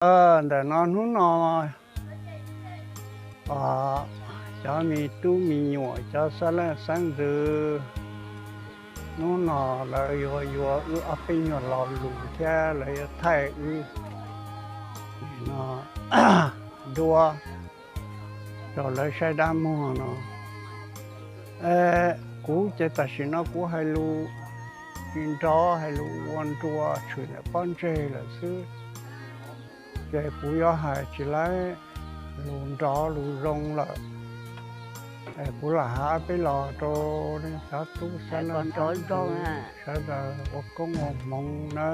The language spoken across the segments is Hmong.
Ntawm no hnub no, cov me tub me nyuam, cov xeeb leej xeeb ntxwv, hnub no lawv yuav yuav wb ob peb nyuag lo lus thiab lawv yuav thaij wb no duab rau lawv saib dab muag no. Kuv ces tam sim no kuv hais lus tsis nrov, hais lus ua nrua tshwm ntawm pob ntseg lawm xwb. Ces kuv yuav hais tsis laib lus nrov lus zoo lawm. Kuv lam hais peb los rau nej cov tub sawv daws, sawv daws ua koob ua hmoov na.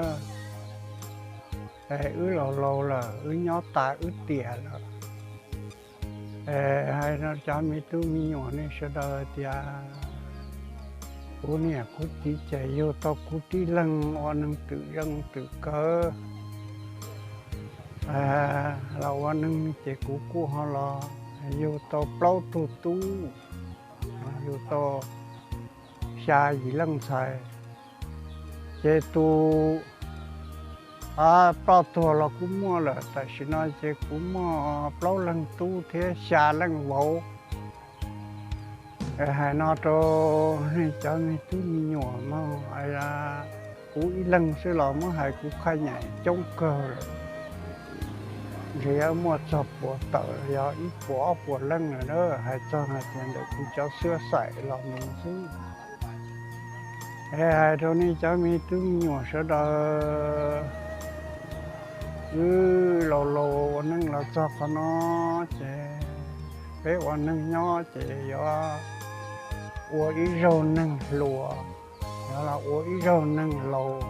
Wb laus laus lawm, wb nyob tas wb tiam lawm. Hais rau cov me tub me nyuam nej sawv daws tias kuv niam kuv txiv ces yug tau kuv tib leeg ua neeg twm zoo twm kawv. Los ua neeg ces kuv kuj ho los yug tau plaub tug tub, yug tau xya yim leej ntxhais. Ces tus ploj tuag los kuj muaj lawm, tam sim no ces kuv muaj plaub leeg tub thiab xya leej vauv. Hais no rau nej cov me tub me nyuam mog, kuv ib leeg xwb los muab hais kuv khaj nyaim coob kawg lawm. Ntshe yuav muaj txog puas tawm, yog ib puas ob puas leej lawm na, hais txog hais tias ntawm kuv cov xwab xaim los mus xwb. Es hais rau nej cov me tub me nyuam sawv daws, wb laus laus ua neej los txog qhov no ces peb ua neeg nyob ces yuav ua ib zaug neeg hluas, yuav los ua ib zaug neeg laus,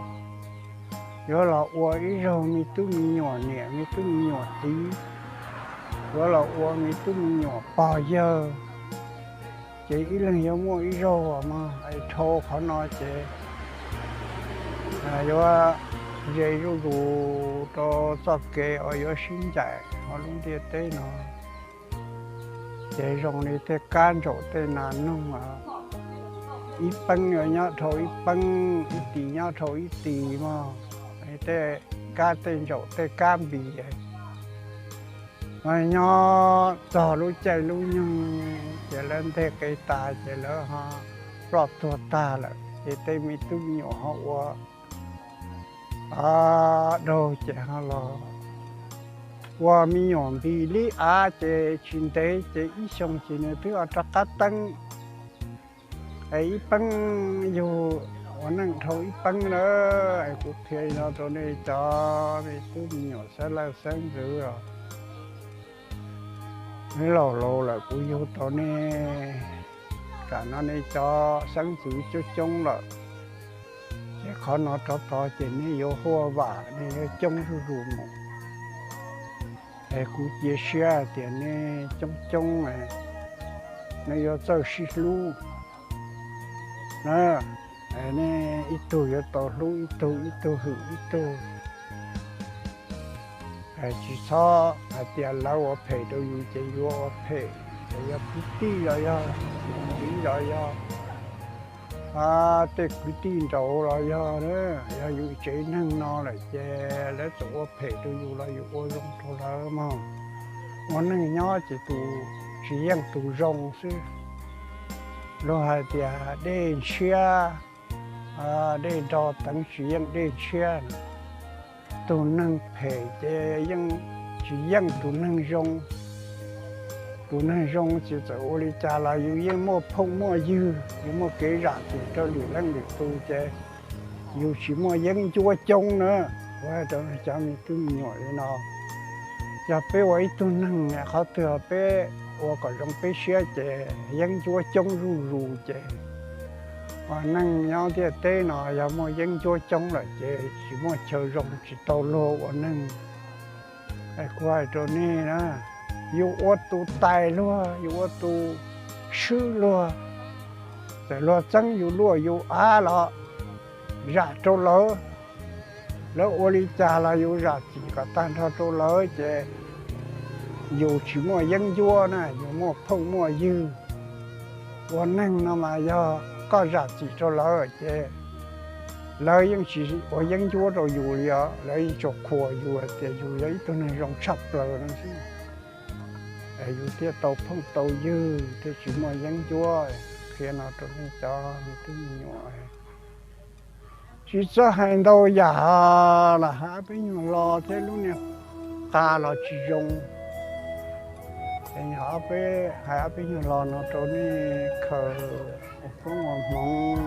yuav los ua ib zaug me tub me nyuam niam me tub me nyuam txiv, yuav los ua me tub me nyuam pog yawg. Ces ib leeg yuav muaj ib zaug mog, es dhau qhov no ces yuav ze zuj zus rau txoj kev uas yuav sib ncaim hauv lub ntiaj teb no. Ces zoo li tej kab ntsaum tej nas noog, ib peeb yuav nyob dhau ib peeb, ib tis nyob dhau ib tis mog. Tej kab tej ntsaum tej kab npis, nyob txog lub caij lub nyoog ces lawv nteg qe tas ces lawv ho ploj tuag tag lawm, ces tej me tub me nyuam ho ua daug ces ho los ua me nyuam npis lib av ces tsis ntev ces ib xyoo ces nws twb rov qab teeb. Es ib peeb yug ua neej dhau ib peeb na. Es kuv qhia no rau nej cov me tub me nyuam xeeb leej xeeb ntxwv os. Neb laus laus lawm kuv yug tau nej, tsam no nej cov xeeb ntxwv coob coob lawm, ces qhov no rov tod ces nej yuav huaj vam, nej yuav coob zuj zus mus. Es kuv cia siab tias nej coob coob, nej yuav txawj sib hlub na. Nej ib tug yuav tau hlub ib tug, ib tug hwm ib tug. Tsis txhob hais tias lawv ua phem rau yus ces yus ua phem, ces yog kwv tij los yog txiv los yog tej kwv tij nraud los yog, yog yus tsev neeg no lawm ces lawv txawm ua phem rau yus los yus ua zoo rau lawv mog. Ua neej nyob ces tus tsis yeej tus zoo xwb. Luag hais tias dej ntshiab, dej nrog teev tsis yeej dej ntshiab. Tus neeg phem ces yeej tsis yeej tus neeg zoo. Tus neeg zoo ces txawm ua li cas los yus yeej muaj phooj muaj ywg, yus muaj kev zam txim rau lwm leej lwm tus ces yus tsis muaj yeeb ncuab coob na. Kuv hais rau cov me tub me nyuam li no, yog peb ua ib tug neeg qhov twg peb ua kom zoo peb siab ces yeeb ncuab coob zuj zus ces ua neej nyob ntiaj teb no yog muaj yeeb ncuab coob lawm ces tsis muaj chaw zoo, tsis tau luag ua neeg. Kuv hais rau nej na, yus ua tus tais luag, yus ua tus swb luag, txawm luag txeeb yus luaj yus av los zam rau lawv, lawv ua li cas los yus zam txim kom tag nrho rau lawv ces yus tsis muaj yeeb ncuab na, yus muaj phooj muaj ywg. Ua neeg no mas yog koj zam txim rau lawv ces lawv yeej tsis ua yeeb ncuab rau yus li os, lawv yeej tsuas qhuas yus hais tias yus yog ib tug neeg zoo tshaj plaws no xwb. Yus thiaj tau phooj tau ywg, thiaj tsis muaj yeeb ncuab. Qhia no rau nej cov me tub me nyuam, tsis txhob hais ntau yam los hais ob peb nyuag lo thiab lub niag qa los tsis zoo. Es yog ob peb, hais ob peb nyuag lo no rau nej khaws ua koob ua hmoov,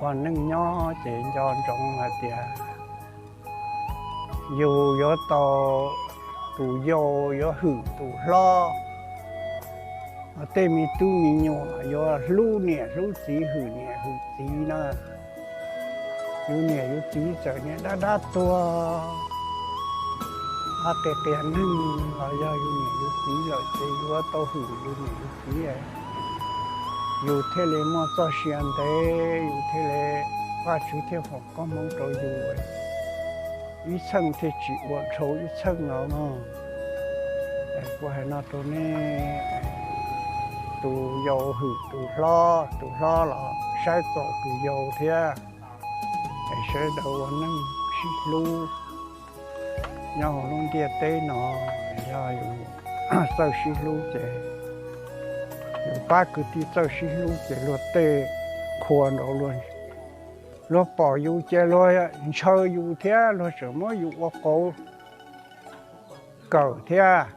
ua neej nyob ces nco ntsoov hais tias yus yuav tau, tus yau yuav hwm tus hlob, tej me tub me nyuam yuav hlub niam hlub txiv, hwm niam hwm txiv na. Yus niam yus txiv txawm niag dab dab tuag, qia qias neeg los yog yus niam yus txiv lawm ces yuav tau hwm yus niam yus txiv, yus thiaj li muaj txoj sia ntev, yus thiaj li, Vajtswv thiaj foom koob hmoov rau yus, ib txheej thiaj tsis ua dhau ib txheej no no. Kuv hais no rau nej, tus yau hwm tus hlob, tus hlob los saib txom tus yau thiab. Es sawv daws ua neej sib hlub nyob hauv lub ntiaj teb no. Yog yus txawj sib hlub ces yus pab kwv tij txawj sib hlub ces luag tej qhuas nraud, luag pom yus ces luag ntshaw yus thiab luag tseem muab yus ua qauv kawm thiab.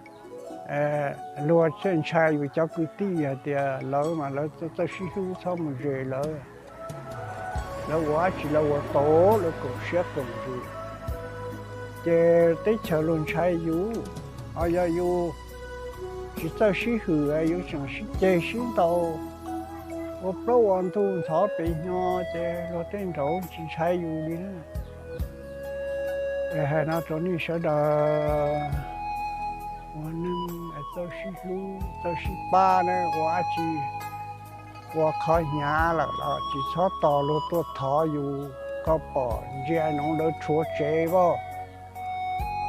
Luag thiaj ntshai yus cov kwv tij hais tias lawv mas lawv txawj sib hlub, txhob mus zes lawv, lawv ua dab tsi lawv ua tau, lawv koom siab koom ntsws. Ces teb chaws luag ntshai yus. Ho yog yus tsis txawj sib hwm, yus tseem sib ceg sib ntaus ua plaub ua ntug ntxhov pes hnyo ces luag tej nraud tsis ntshai yus li na. Es hais no rau nej sawv daws ua neej txawj sib hlub txawj sib pab na, ua dab tsi ua qhov hnyav lawm los tsis txhob tos luag tuaj thov yus. Koj pom ntsia noov lawv rhuav tsev as,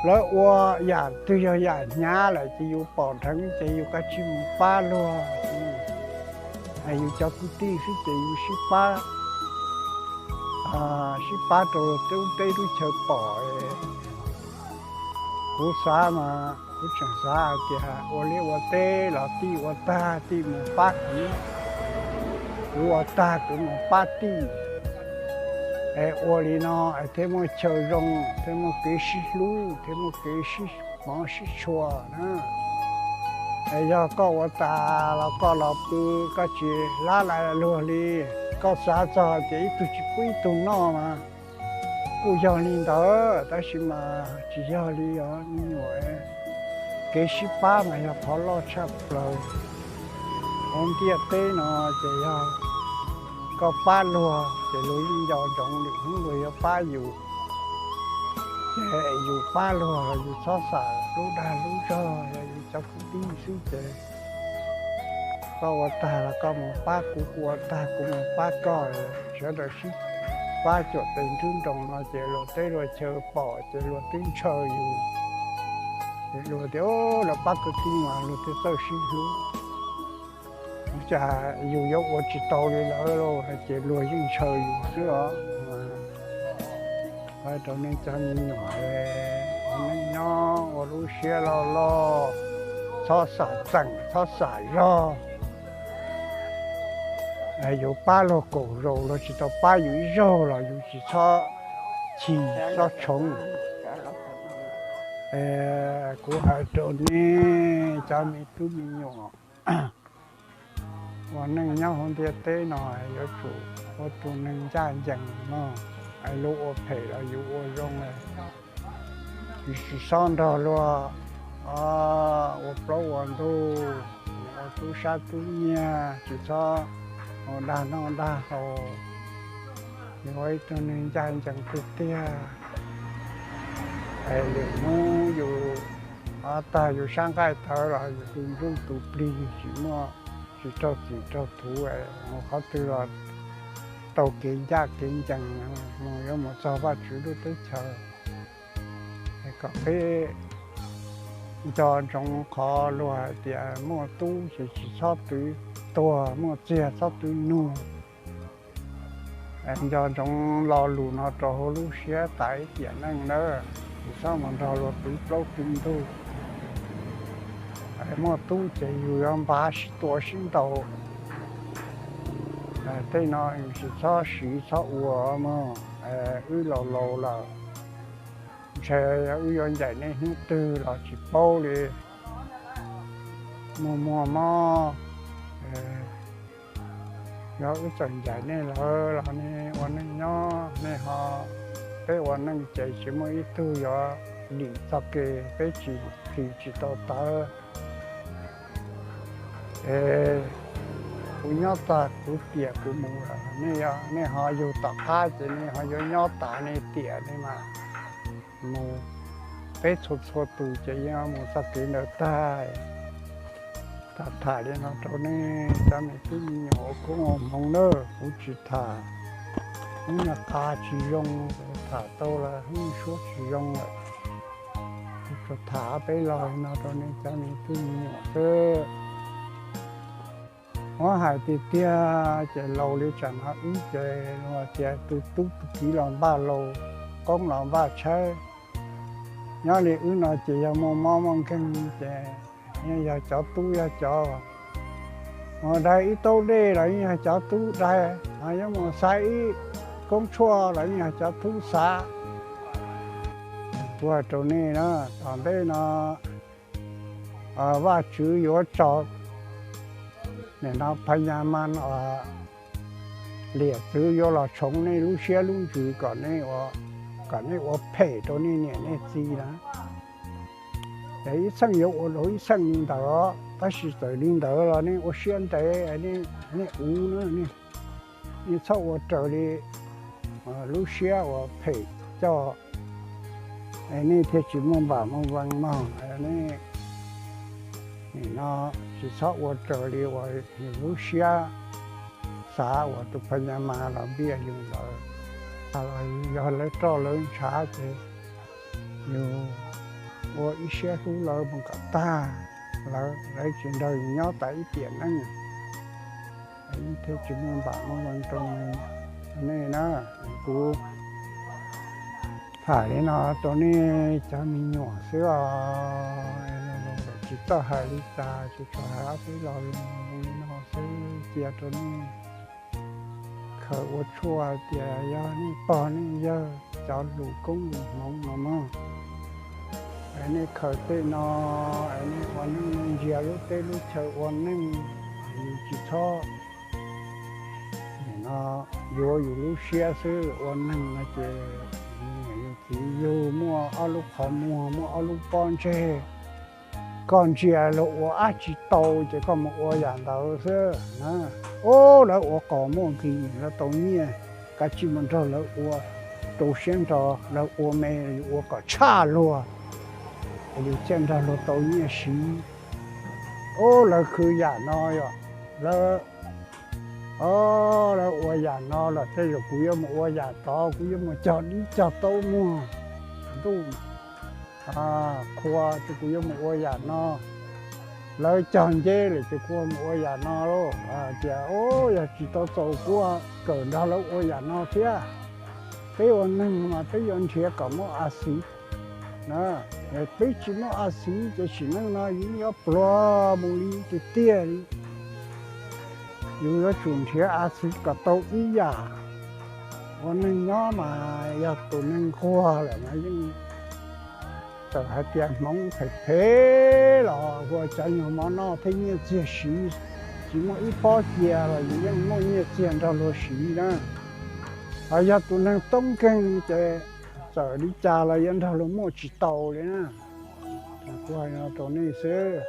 lawv ua yam twg yog yam hnyav lawm ces yus pom dheev ces yus kav tsij mus pab luag. Yus cov kwv tij xwb ces yus sib pab, sib pab rau tub teb lub chaw pom. Kuv xav mas kuv tseem xav hais tias ua liaj ua teb los tij ua tag tij mus pab kwv, kwv ua tag kwv mus pab tij. Es ua li no es thiaj muaj chaw zoo, thiaj muaj kev sib hlub, thiaj muaj kev sib hmov sib tshua na. Es yog koj ua tas los koj los pw, koj tsis lab luag li. Koj xav txog hais tias ib tug tsis pub ib tug noj mas kuj yog li ntawd, tab sis mas tsis yog li os me nyuam. Kev sib pab mas yog qhov loj tshaj plaws hauv ntiaj teb no. Ces yog koj pab luag ces luag yeej nco ntsoov lwm hnub luag yuav pab yus. Ces yus pab luag los yus txhob xam lub dag lub zog, yog yus cov kwv tij xwb ces koj ua tag los koj mus pab kuv, kuv ua tag kuv mus pab koj. Sawv daws sib pab cuam tes nruab nroos no ces luag teb luag chaw pom ces luag twb ntshaw yus. Ces luag tias, Lawv pab kwv tij mas luag thiaj txawj sib hlub. Ua cas yus yuav ua tsis tau li lawv lauj? Ces luag yeej ntshaw yus xwb os. Hais rau nej cov me nyuam, ua neej nyob ua lub siab loj loj, txhob xam txeem txhob xam zog. Yus pab luag kaum zaus luag tsis tau pab yus ib zaug los yus tsis txhob chim txhob tshoov. Kuv hais rau nej cov me tub me nyuam, ua neej nyob hauv ntiaj teb no yuav tsum ua tus neeg ncaj ncees mog. Luag ua phem los yus ua zoo, yus tsis txhob nrog luag ua plaub ua ntug, ua tub sab tub nyiag, tsis txhob ua dag noj dag haus. Yus ua ib tug neeg ncaj ncees tiag tiag, es lwm hnub yus tag yus sab nqaij tawv los yus tus ntsuj tus plig tsis muaj, tsis raug txim raug thuv, mus qhov twg los tau kev ncaj kev ncees, mus yuav mus txog Vajtswv lub teb chaws. Kom peb nco ntsoov qhov luag hais tias muaj tub ces tsis txhob twv tuag, muaj txiag txhob twv nug. Nco ntsoov lo lus no rau hauv lub siab tas ib tiam neej nawb, tsis txhob mus nrog luag twv plaub twv ntug. Muaj tub ces yus yuav npav sib tua sib ntaus. Tej no yus tsis txhob siv txhob ua mog, wb laus laus lawm. Ntshe wb yuav ncaim nej hnub twg los tsis paub li. Muaj muaj mob, yog wb txawm ncaim nej lawm los nej ua neej nyob nej ho, peb ua neej ces tsis muaj ib tug yuav dim txoj kev peb tsis phim tsis tau tawv. Es kuv nyob tag kuv tiam kuv mus lawm, nej ho yug tom qab ces nej ho yuav nyob tas nej tiam nej mas mus. Peb txhua txhua tus ces yeej mus txoj kev ntawd tag. Tham tham li no rau nej cov me tub me nyuam ua koob ua hmoov nawb, kuv tsis tham hnub nyoog qas tsis zoo, tham tau los hnub suab tsis zoo lawm. Kuv tsuas tham peb lo li no rau nej cov me tub me nyuam xwb. Muab hais tiag tiag ces laus li tsam no wb ces tias tus tub tus kiv los npaj laus, qoob los npaj tshawb. Nyob li wb no ces yog muaj mob muaj nkeeg ces yeej yog cov tub yog cov mus daig ib taub dej los yeej yog cov tub daig, yuav mus xav ib koob tshuaj los yeej yog cov tub xav. Kuv hais rau nej na, tom ntej no Vajtswv yuav tso nim no pha nya ma liam txwv yuav los tshoov nej lub siab lub ntsws kom nej ua phem rau nej niam nej txiv na. Es ib txheej yuav ua rau ib txheej li ntawd, tab sis txawm li ntawd los nej ua siab ntev, nej ua na, nej txhob ua raws li lub siab uas phem coj, es nej thiaj tsis muaj npam muaj vee mog. Nej nim no tsis txhob ua raws li uas yus lub siab xav uas tus pha nya ma los npiaj yus ntawd. Yog lawv roj lawv ntshav ces yus ua ib siab hlub lawv mus kom tag, lawv tsis nrog yus nyob tas ib tiam neej, thiaj tsis muaj npam muaj vee rau nej na. Kuv tham li no rau nej cov me nyuam xwb os, tsis txawj hais li cas, tsis txawj hais ob peb lo lus li no xwb cia rau nej khaws ua tshuaj tias yog nej pog nej yawg cov lus koob lus hmoov no mog. Es nej khaws tej no, es nej ua neej ntsia lub teb lub chaw ua neej, yus tsis txhob nim no yuav yus lub siab xwb ua neeg no ces yus niam yus txiv yug muaj ob lub qhov muag muaj ob lub pob ntseg, koj ntsia luag ua dab tsi tau ces koj mus ua yam ntawd xwb na. Ub, lawv ua qos muaj nqis lawv tau nyiaj, kav tsij mus nrog lawv ua, rau siab nrog lawv ua me, ua kom tshaj luag, yus thiaj nrog luag tau nyiaj siv. Ub, lawv khwv yam no yom, lawv, o, lawv ua yam no los tej zaum kuv yuav mus ua yam tod, kuv yuav mus cog dib cog taub muag ntuj qhua ces kuv yuav mus ua yam no. Lawv cog nceb lawm ces kuv mus ua yam no lauj. Tias, ub, yog tsis tau txaus kuv kawm nrog lawv ua yam no thiab. Peb ua neeg mas peb yuav nrhiav kom muaj a xiv. Peb tsis muaj a xiv ces sim neej no yus yuav pluag mus li tiag tiag li. Yus yuav tsum nrhiav a xiv kom tau ib yam. Ua neeg nyob mas yog tus neeg nquag lawm mas yeej txawm hais tias hmoov phem phem los ua cov nyuag mov noj thiab nyiaj txiag siv, tsis muaj ib pob cia los yus yeej muaj nyiaj txiag nrog luag siv na. Ho yog tus neeg toob nkeeg ces txawm li cas los yuav nrog luag muaj tsis tau li na. Kuv hais no rau nej xwb,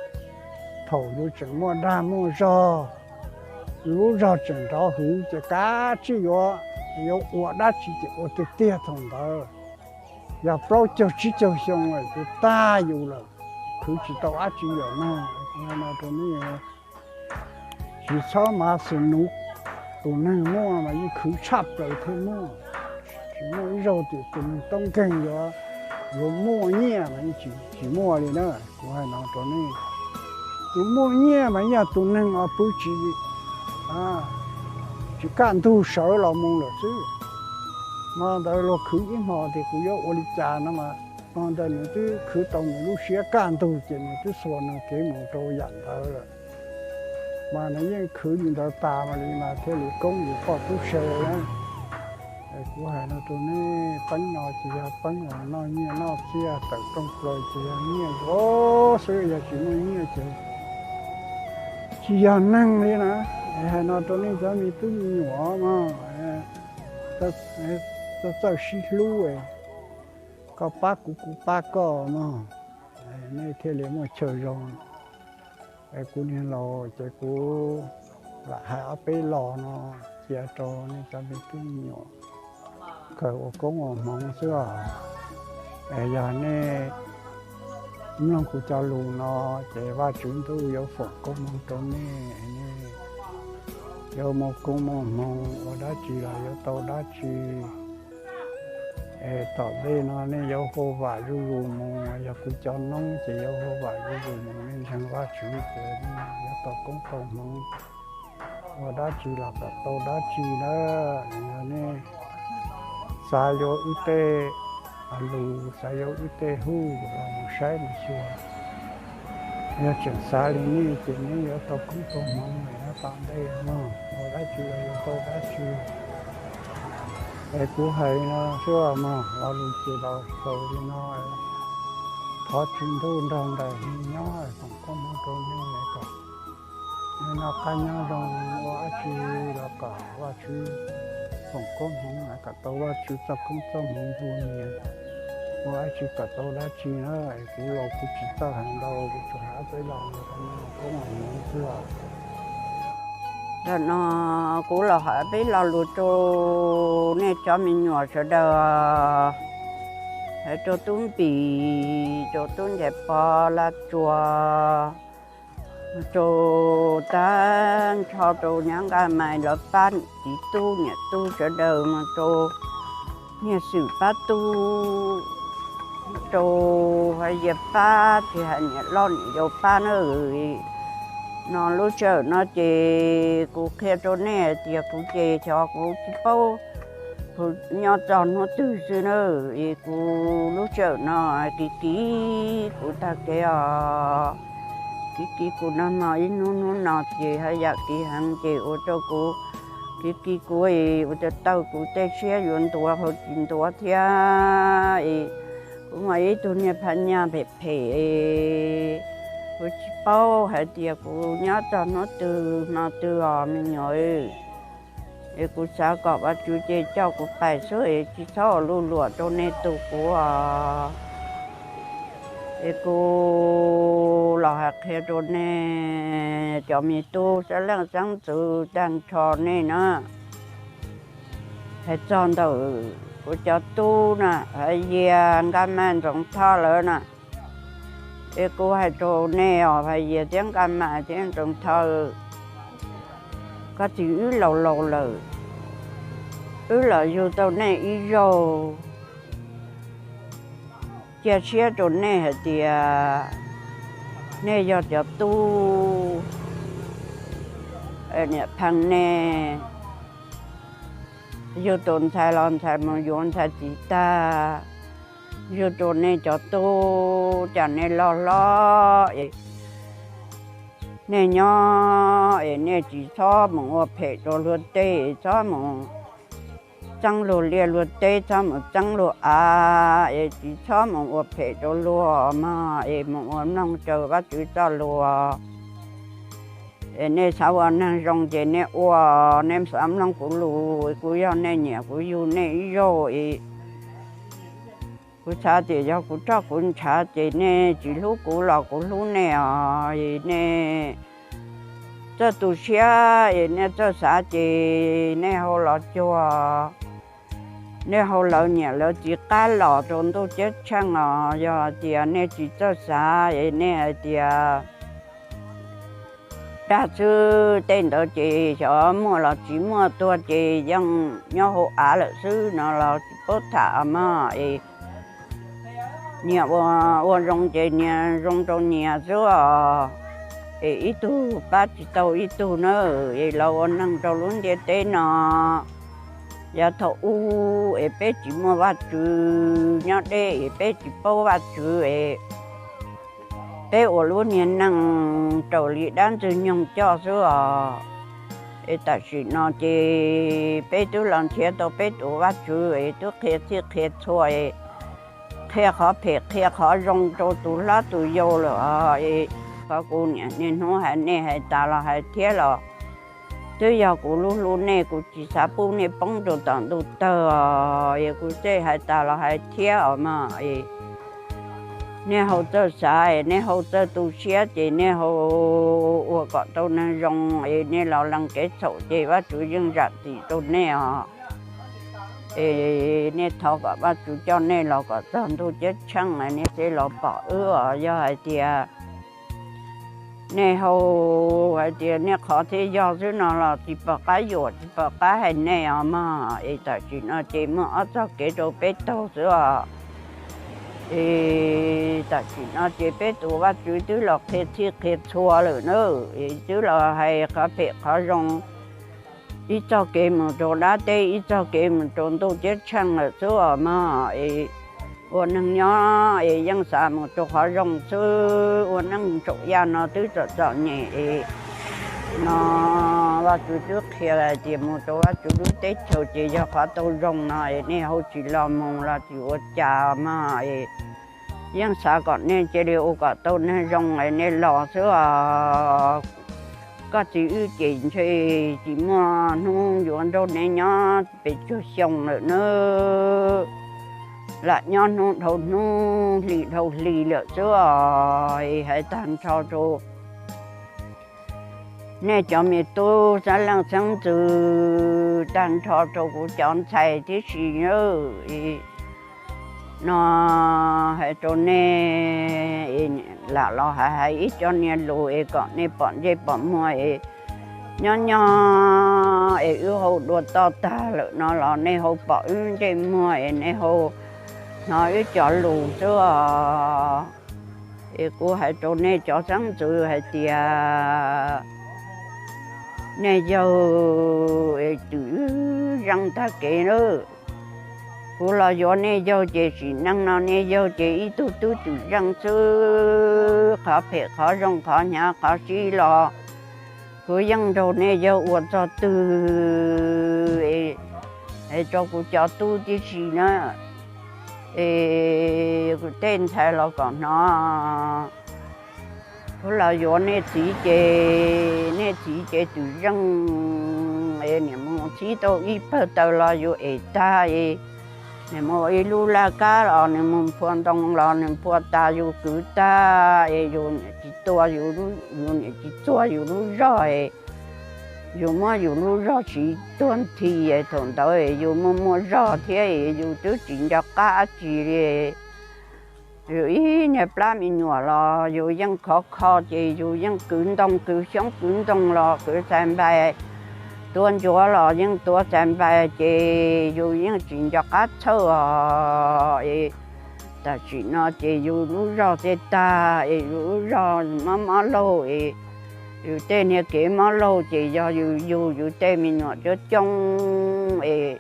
thaum yus tseem muaj dag muaj zog, yus lub zog tseem nrov hwv ces kav tsij yuav, yuav ua dab tsi ces ua tiag tiag thaum ntawd. Yog plaub caug tsib caug xyoo lawm ces tag yus lawm, khwv tsis tau dab tsi yam no. Kuv hais no rau nej, tsis txhob mav xu nuv, tus neeg muaj mas yeej khwv tshaj plaws thiaj muaj. Tsis muaj ib zaug tias tus neeg toob nkeeg yuav, yuav muaj nyiaj mas yeej tsis muaj li na. Kuv hais no rau nej, tus muaj nyiaj mas yog tus neeg uas pw tsis, tsis kaj ntug sawv los mus lawm xwb. Hmo ntawd luag khwv ib hmos tias kuv yuav ua li cas no mas, hmo ntawd nws twb khwv tau nws lub siab kaj ntug ces nws twb xuas nws kev mus rau yam ntawd lawm. Mas nws yeej khwv li ntawd tas mas li mas thiaj li koob yus poj tub se na. Kuv hais no rau nej, peeb no ces yog peeb uas noj nyiaj noj txiaj, tawm rooj plaws ces yog nyiaj yuav xwb, yog tsis muaj nyiaj ces tsis yog neeg li na. Hais no rau nej cov me tub me nyuam mog, txawj txawj sib hlub, koj pab kuv kuv pab koj mog, nej thiaj li muaj chaw zoo. Es kuv niag laus ces kuv lam hais ob peb lo no cia rau nej cov me tub me nyuam kawg ua koob ua hmoov xwb os. Es yog nej mloog kuv cov lus no ces Vajtswv ntuj yuav foom koob hmoov rau nej, nej yuav muaj koob muaj hmoov, ua dab tsi los yuav tau dab tsi. Es tom ntej no nej yuav huaj vam zuj zus mus, yog kuv cov noob ces yuav huaj vam zuj zus mus, nej ntseeg Vajtswv ces nej yuav tau koob tau hmoov, ua dab tsi los kom tau dab tsi na. Yog nej xav yuav wb tej lus, xav yuav wb tej huj los mus saib mus xyuas. Yog tseem xav li nej ces nej yuav tau koob tau hmoov lawm tom ntej no, ua dab tsi los yuav tau dab tsi. Es kuv hais no xwb mog, lo lus ces los xaus li no. Thov Tswv Ntuj nrog nraim nej nyob, foom koob hmoov rau nej kom nej noj qab nyob zoo, ua dab tsi los kom Vajtswv foom koob hmoov, kom tau Vajtswv txoj koob txoj hmoov nplua mias, ua dab tsi kom tau dab tsi na. Kuv los kuv tsis txawj hais ntau, kuv tsuas hais ob peb lo no rau nej koob hmoov xwb os. Ntawm no kuv los hais peb lo lus rau nej cov me nyuam sawv daws, hais rau tub Npis, rau tub Ncais Pov, Laj Tsua, rau tag nrho rau nyab Nkaj Mais lawv pab txiv tub niam tub sawv daws, mus rau Nyiaj Xwm pab tub, rau Hais Yias pab, tsis hais niam loj niam yau pab na. No lub sij hawm no ces kuv qhia rau nej hais tias kuv ces xyov kuv tsis paub kuv nyob txog hnub twg xwb na. Es kuv lub sij hawm no kiv kiv kuv tag kev os, kiv kiv kuv nag hmo ib hnub hnub no ces haj yam kiv heev ces ua rau kuv, kiv kiv kuv es ua rau tawg kuv tej siab yuav ntuav hauv tsis ntuav thiab es kuv mas ib tug niag phaj nyaj phem phem es kuv tsis paub hais tias kuv nyob txog hnub twg hmo twg os me nyuam. Es kuv xav kom Vajtswv ces coj kuv pais xwb es tsis txhob ua luj luam rau nej tu kuv os. Es kuv los hais qhia rau nej cov me tub xeeb leej xeeb ntxwv tag nrho nej na. Hais txog ntawm kuv cov tub na, Hais Yias, Nkaj Mais, Ntxoov Thoj lawm na, es kuv hais rau nej os, Hais Yias thiab Nkaj Mais thiab Ntxoov Thoj, koj txiv wb laus laus lawm, wb los yug tau nej ib zaug, cia siab rau nej hais tias nej yog cov tub, niam pheej nej yug tus ntxhais los ntxhais mus yuav ntxhais txiv tag, yug rau nej cov tub cas nej loj hlob es nej nyob es nej tsis txhob mus ua phem rau luag tej, txhob mus txeeb luag liaj luag teb, txhob mus txeeb luag av es tsis txhob mus ua phem rau luag mog, es mus ua mloog raws Vajtswv txoj lus. Es nej xav ua neeg zoo ces nej ua, nej xav mloog kuv lus, kuv yog nej niam kuv yug nej ib zaug es kuv xav tias yog kuv roj kuv ntshav ces nej tsis hlub kuv los kuv hlub nej os, es nej txawj tu siab es nej txawj xav ces nej ho los cuag, nej ho lawv niam lawv txiv qab los rau ntuj ceeb tsheej os. Yog tias nej tsis txawj xav es nej hais tias dag xwb, tej ntawd ces xyov muaj los tsis muaj, tuag ces yeej nyob hauv av lawm xwb no los tsis paub tham mog. Es niam ua zoo ces niag zoo rau niag xwb os. es ib tug pab tsis tau ib tug na, es los ua neeg rau lub ntiaj teb no. Yog thaum ub es peb tsis muaj Vajtswv nyob deb es peb tsis paub Vajtswv es peb ua lub niag neej raws li dab ntxwg nyoog coj xwb os. Es tam sim no ces peb twb los nrhiav tau peb tus Vajtswv es twb qhia txhij qhia txhua, qhia qhov phem qhia qhov zoo rau tus hlob tus yau lawm os. Qhov kuv niaj hnub hais nej hais tas los hais thiab los twb yog kuv lub hlub nej, kuv tsis xav pub nej poob rau tom ntuj tawg os. Es kuv tej hais tas los hais thiab os mas, nej hau txawj xav, nej hau txawj tu siab ces nej hau ua kom tau neeg zoo, es nej los lees kev txhaum ces Vajtswv yeej zam txim rau nej os. Es nej thov kom Vajtswv coj nej los kom txog ntuj ceeb tsheej nej thiaj los pom wb os. Yog hais tias nej hau hais tias nej qhov thiaj yog xwb no los tsis pom qab yuam tsis pom qab hais nej os mog. Es tam sim no ces muaj ob txoj kev rau peb taug xwb os. Es tam sim no ces peb tus Vajtswv twb los qhia txhij qhia txhua lawm na, es twb los hais qhov phem qhov zoo, ib txoj kev mus rau dab teb ib txoj kev mus rau ntuj ceeb tsheej lawm xwb os mog. Es ua neeg nyob es yeej xav mus rau qhov zoo xwb, ua neej tsaum yaj no twb txom txom nyem es no Vajtswv twb qhia hais tias mus rau Vajtswv lub teb chaws ces yog qhov tau zoo no es nej hau tsis los mus los tsis ua cas mog. Es yeej xav kom nej cia li ua kom tau neeg zoo es nej los xwb os. Koj txiv wb ces ntshe tsis muaj hnub yuav nrog nej nyob pes tsawg xyoo lawm nawb. Lam nyob hnub dhau hnub hli dhau hli lawm xwb os. Es hais tag nrho rau nej cov me tub xeeb leej xeeb ntxwv, tag nrho rau kuv cov ntxhais tib si no hais rau nej, lam los hais hais ib co niag lus es kom nej pom ntsej pom muag es nyob nyob es wb hau dua toj tag lawm no los nej hau pom wb ntsej muag es nej hau hnov wb cov lus xwb os. Es kuv hais rau nej cov xeeb ntxwv hais tias nej yawg es twm zeej tag kev lawm. Kuv los yuav nej yawg ces sim neej no nej yawg ces ib tug tub twm zeej xwb, qhov phem qhov zoo qhov hnyav qhov sib los kuv yeej nrog nej yawg ua txog twg es rau kuv cov tub tib si na. Es kuv tej ntxhais los kom hnov, kuv los yuav nej txiv ces nej txiv ces twm zeej es nim mus txhib tau ib pawg taws los yus ev tag es nim mus ib lub laj kab los nws mus phua ntoo los nws phua tas yus kwv tag es yus niam tsis tua, yus niam tsis txuag yus lub zog es yus muab yus lub zog siv tuag nthi es thaum ntawd es yus muaj muaj zog thiab es yus twb tsis nco qab dab tsi li. Yus ib niag plab me nyuam los yus yeej khov kho ces yus yeej kwv ntoo kwv xyoob kwv ntoo los kwv xais npais, tuav ncuav los yeej tuav xais npais ces yus yeej tsis nco qab txhawj os. Tam sim no ces yus lub zog tej tag es yus lub zog mob mob laug es yus tej niag kev mob laug ces yog yus yug yus tej me nyuam coob coob es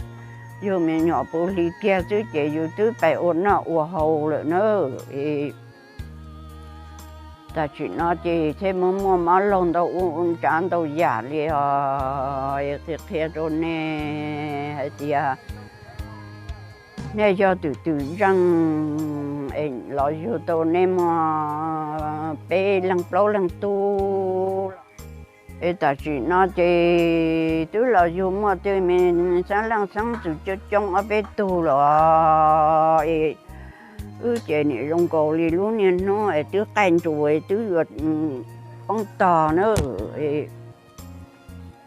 yug me nyuam puv hli kiag xwb ces yus twb pais ua noj ua haus lawm na. Tam sim no ces thiaj muaj muaj mob laug ntau ua ntsav ntau yam li os. Qhia qhia rau nej hais tias nej yog twm twm zeej es los yug tau nej muaj peb leeg plaub leeg tub. Es tam sim no ces twb los yug muaj tej me xeeb leej xeeb ntxwv coob coob ob peb tug los es wb ces nim zoo nkaus li lub niag hnub es twb qaij nrus es twb yuav poob tog na.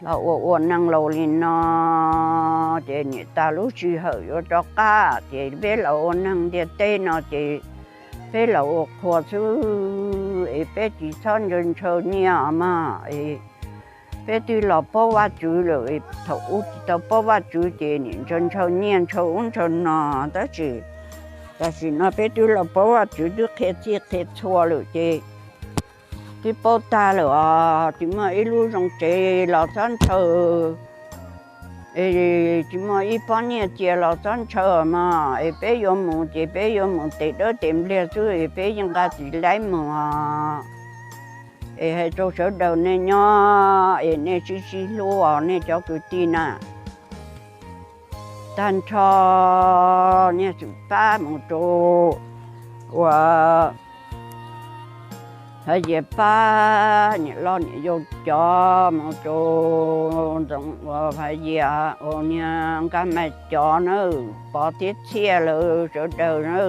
Los ua ua neeg laus li no ces nim tas lub sij hawm yuav rov qab ces peb los ua neeg ntiaj teb no ces peb los ua qhua xwb es peb tsis txhob ntshaw ntshaw nyiaj mog. Peb twb los paub Vajtswv lawm, thaum ub tsis tau paub Vajtswv ces nim ntshaw ntshaw nyiaj ntshaw ub ntshaw no, tab sis tam sim no peb twb los paub Vajtswv twb qhia txhij qhia txhua lawm ces Twb paub tag lawm os, tsis muaj ib lub zoo tsev los txhob ntshaw, es tsis muaj ib pob nyiaj cia los txhob ntshaw mog, es peb yuav mus ces peb yuav mus tes dawb tes npliag xwb, es peb yeej nqa txiv laib mus os. Es hais rau sawv daws nej nyob es nej sib sib hlub os nej cov kwv tij na. Tag nrho niag Xwm Pab mus rau uas Phav Yias pab, niam loj niam yau cov mus rau Ntxoov uas Phav Yias uas niag Nkaj Maj cov na, Pov thiab Txhiaj lawv sawv daws na.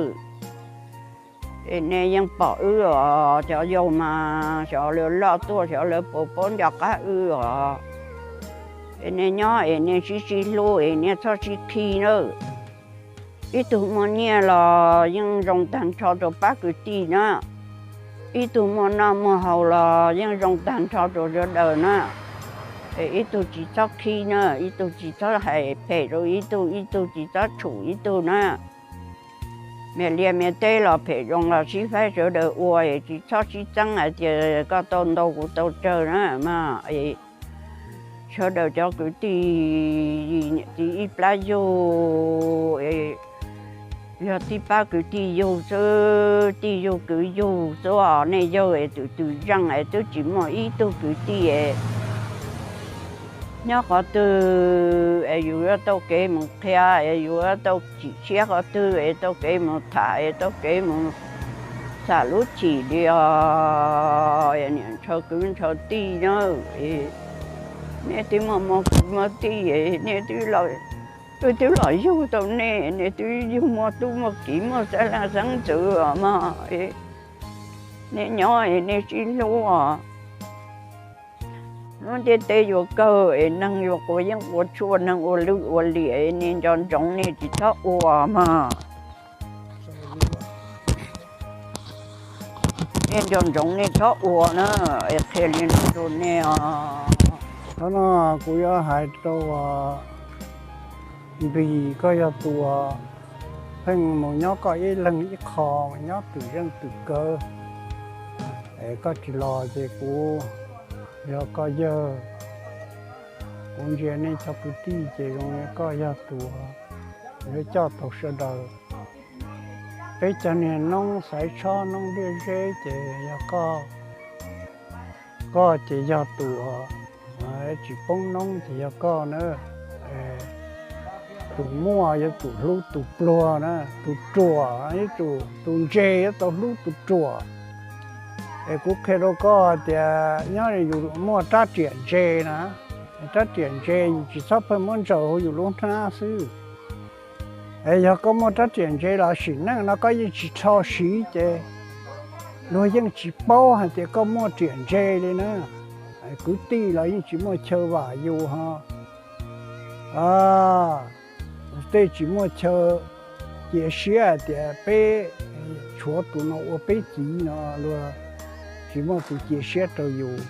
Es nej yeej pom wb os, cov yau mas xyov lawv loj tuaj xyov lawv puas paub nco qab wb os. Es nej nyob es nej sib sib hlub es nej txhob sib khi na. Ib tug muaj nyiaj los yeej zoo tag nrho rau pab kwv tij na, ib tug muaj noj muaj haus los yeej zoo tag nrho rau sawv daws na. Es ib tug tsis txhob khi na, ib tug tsis txhob hais phem rau ib tug, ib tug tsis txhob tshum ib tug na. Mias liaj mias teb los phem zoo los sib faib sawv daws ua, es tsis txhob sib txeeb hais tias koj tau ntau kuv tau tsawg na mas. Sawv daws cov kwv tij niam txiv ib plab yug, yog tib pab kwv tij yug xwb, tij yug kwv yug xwb os. Nej yawg es twm twm zeej es twb tsis muaj ib tug kwv tij es nyob qhov twg es yus yuav tau kev mus qhia, es yus yuav tau chim siab qhov twg es tau kev mus tham es tau kev mus xam lub chim li os. Niam ntshaw kwv ntshaw tij na, nej twb muaj muaj kwv muaj tij, nej twb los, wb twb los yug tau nej, nej twb yug muaj tub muaj kiv muaj xeeb leej xeeb ntxwv os mog. Nej nyob es nej sib hlub os. Lub ntiaj teb yuav kawg es neeg yuav quav yeeb quav tshuaj, neeg ua lwj ua liam es nej nco ntsoov nej tsis txhob ua mog. Nej nco ntsoov nej txhob ua na, es qhia li no rau nej os. Qhov no kuv yuav hais rau Npis, koj yog tus pheej mus nyob koj ib leeg ib qho, nyob twm zeej twm kawv, es koj tsis los ces kuv yog koj yawg, kuv ntsia nej cov kwv tij ces zoo li koj yog tus yuav coj tau sawv daws. Peb cov niag noob xaiv tshob noob liaj zeb ces yog koj, koj ces yog tus tsis poob noob ces yog koj na. Tus muaj yuav tsum hlub tus pluag na, tus ruam yuav tsum, tus ntse yuav tau hlub tus ruam. Es kuv qhia rau koj tias nyob yus muaj rab riam ntse na, rab riam ntse yus tsis txhob pheej muab ntsaws hauv yus lub hnab xwb. Es yog koj muaj rab riam ntse los sim neej no koj yeej tsis rho siv ces luag yeej tsis paub hais tias koj muaj riam ntse li na. Kwv tij los yeej tsis muaj chaw vam yus ho. Tej tsis muaj chaw cia siab hais tias peb tshuav tus no ua peb txiv no, luag tsis muaj tus cia siab rau yus.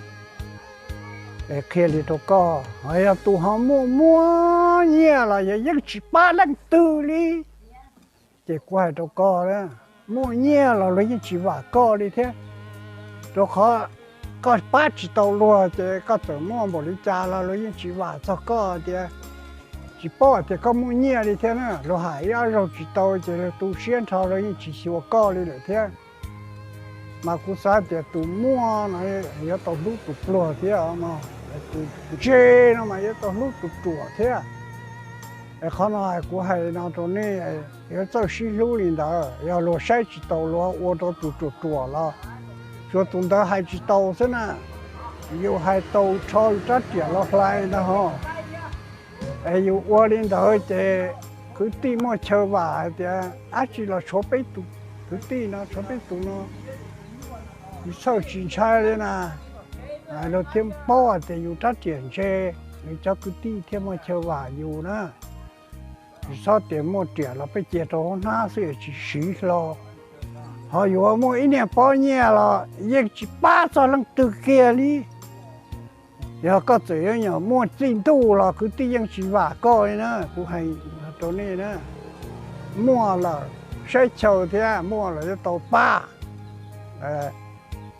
Es qhia li rau koj, ho yog tus ho muaj muaj nyiaj los yog yeej tsis pab leej twg li. Ces kuv hais rau koj, muaj nyiaj los luag yeej tsis vam koj li thiab, rau qhov koj pab tsis tau luag ces koj txawm muaj npaum li cas los luag yeej tsis vam txog koj tias, tsis paub hais tias koj muaj nyiaj li thiab na. Luag hais ib ob zaug tsis tau ces luag tu siab nrho luag yeej tsis xyuas koj li lawm thiab. Mas kuv xav tias tus muaj no yuav tau hlub tus pluag thiab, tus ntse no mas yuav tau hlub tus ruam thiab. Es qhov no kuv hais no rau nej, yuav txawj sib hlub li ntawd. Yog luag saib tsis taus luag ua rau tus ruam ruam los tsuas tus ntawd hais tsis tau xwb na. Yus hais tau rho yus rab riam los hlais ntag ho. Es yus ua li ntawd ces kwv tij muaj chaw vam hais tias dab tsi los tshuav peb tus kwv tij no, tshuav peb tus no, yus txhawj tsis ntshai li na. Luag thiaj paub hais tias yus rab riam ntse, yus cov kwv tij thiaj muaj chaw vam yus na. Tsis txhob tias muaj riam los peb cia rau hauv hnab xwb tsis siv hlo. Ho yuav muaj ib niag pob nyiaj los yeej tsis pab txog leej twg kiag li. Yog koj txawm yuav nyuam muaj txij ntuj los kwv tij yeej tsis vam koj li na, kuv hais rau nej na. Muaj lawm saib chaw thiab, muaj lawm yuav tau pab.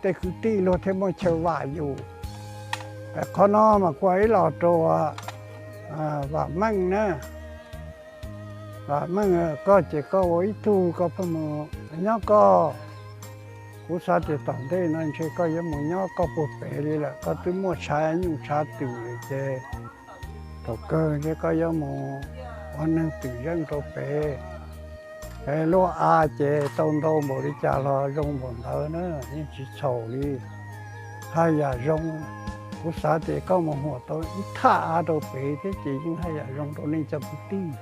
tej kwv tij luag thiaj muaj chaw vam yus. Qhov no mas kuv hais ib los rau Vam Meej na. Vam Meej, koj ces koj ua ib tug koj pheej mus nyob koj. Kuv xav tias tom ntej no ntshe koj yuav mus nyob koj puag pem li lawm, koj twb muaj tshav nyuj tshav twm ces thaum kawg ntshe koj yuav mus ua neeg twm zeej rau pem. Lub av ces tau ntau npaum li cas los zoo npaum ntawd na, yeej tsis txhaum li. Haj yam zoo, kuv xav tias koj mus huam tau ib thaj av rau pem thiab ces yeej haj yam zoo rau nej cov kwv tij.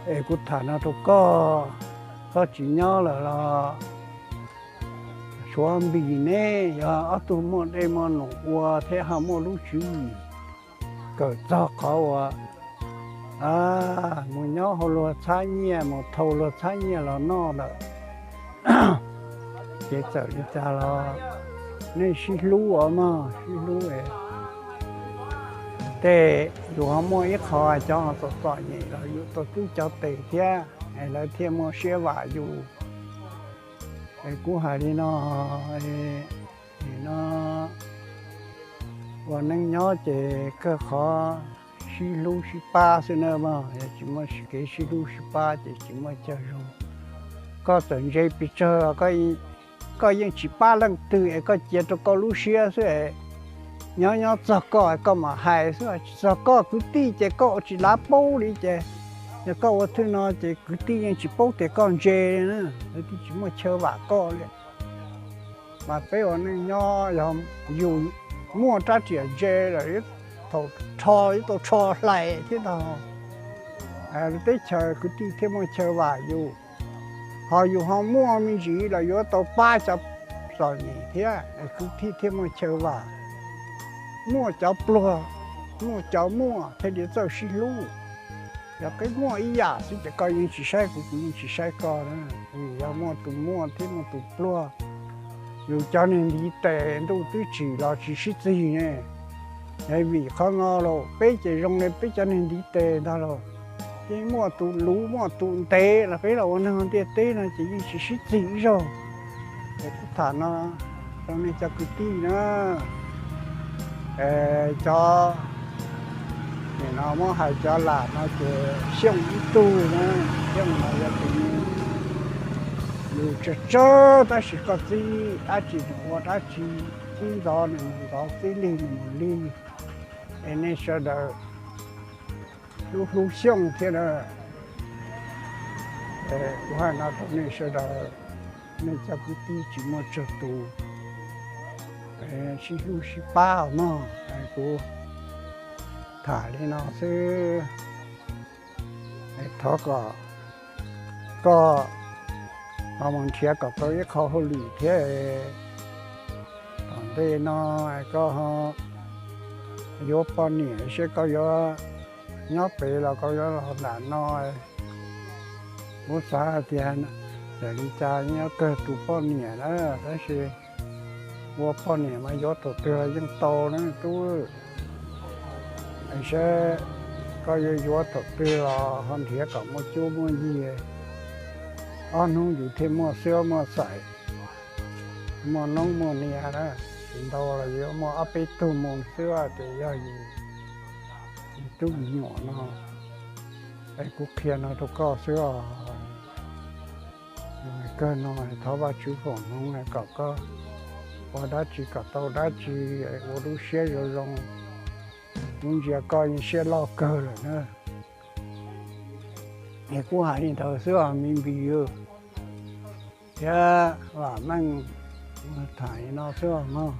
Es kuv tham no rau koj, koj tsis nyob lawm los Suav Npis neb yog ob tug muaj dej muaj num ua thiab ho muaj lub tswv yim kawm txog qhov uas mus nyob hauv luag txhab nyiaj, mus thau luag txhab nyiaj los noj lawm. Ces txawm li cas los nej sib hlub os mog, sib hlub. Tej yus ho muaj ib qho cov txom txom nyem los yus tau tub cov tes thiab, es lawv thiaj muaj siab vam yus. Es kuv hais li no, nim no ua neej nyob ces kawg qhov sib hlub sib pab xwb na mog, yog tsis muaj kev sib hlub sib pab ces tsis muaj chaw zoo. Koj txawm ntse pes tsawg los koj yeej tsis pab leej twg es koj cia rau koj lub siab xwb es nyob nyob txog koj koj mam hais xwb, tsis txog koj kwv tij ces koj ua tsis lav paub li ces yog koj ua thwj no ces kwv tij yeej tsis paub tias koj ntse li na, kwv tij tsis muaj chaw vam koj li. Mas peb ua neej nyob yog yus muaj rab riam ntse lawm, thaum rho yuav tau rho hlais thiab ntag. Teb chaws kwv tij thiaj muaj chaw vam yus. Ho yus ho muaj me ntsis los yuav tau pab cov txom nyem thiab, kwv tij thiaj muaj chaw vam. Muaj cov pluag, muaj cov muaj thiaj li txawj sib hlub. Yog qib muaj ib yam xwb ces koj yeej tsis saib kuv, kuv yeej tsis saib koj na. Vim yog muaj tus muaj thiab muaj tus pluag. Yus cov neeg ntiv tes ntuj twb tsim los tsis sib txig ne. Vim qhov no los peb ces zoo li peb cov neeg ntiv tes ntag los, yeej muaj tus luv muaj tus ntev los peb los ua neeg ntiaj teb no ces yeej tsis sib txig ib zaug. Es kuv tham no rau nej cov kwv tij na, cov, nim no muab hais cov lam no ces Xyooj ib tug na, Xyooj no yog tus nws tsawg tsawg tab sis koj txib dab tsi nws ua dab tsi, txib ntxov nws mus ntxov, txib lig nws mus lig. Es nej sawv daws hlub hlub Xyooj thiab na. Kuv hais no rau nej sawv daws, nej cov kwv tij tsis muaj tsawg tus, sib hlub sib pab os mog. Kuv tham li no xwb, thov kom koj ho mus nrhiav kom tau ib qho hauj lwm thiab, tom ntej no koj ho yuav poj niam seb koj yuav nyob pem los koj yuav los nram no. Kuv xav hais tias txawm li cas nyob kawg tus poj niam na, tab sis ua poj niam mas yuav thaum twg los yeej tau na tub. Saib koj yuav yuav thaum twg los ho nrhiav kom muaj cuab muaj yig, ob hnub yus thiaj muaj xwb muaj xaim, muaj noob muaj niam na. Tsis ntau los yuav muaj ob peb tug mus xwb ces yog yus tub me nyuam no. Es kuv qhia no rau koj xwb os. Kawg no thov Vajtswv foom hmoov kom koj ua dab tsi kom tau dab tsi, ua lub siab zoo zoo. Kuv ntsia koj yeej siab loj kawg lawm na. Es kuv hais li ntawd xwb os me npis, thiab Vam Meej, tham li no xwb os mog.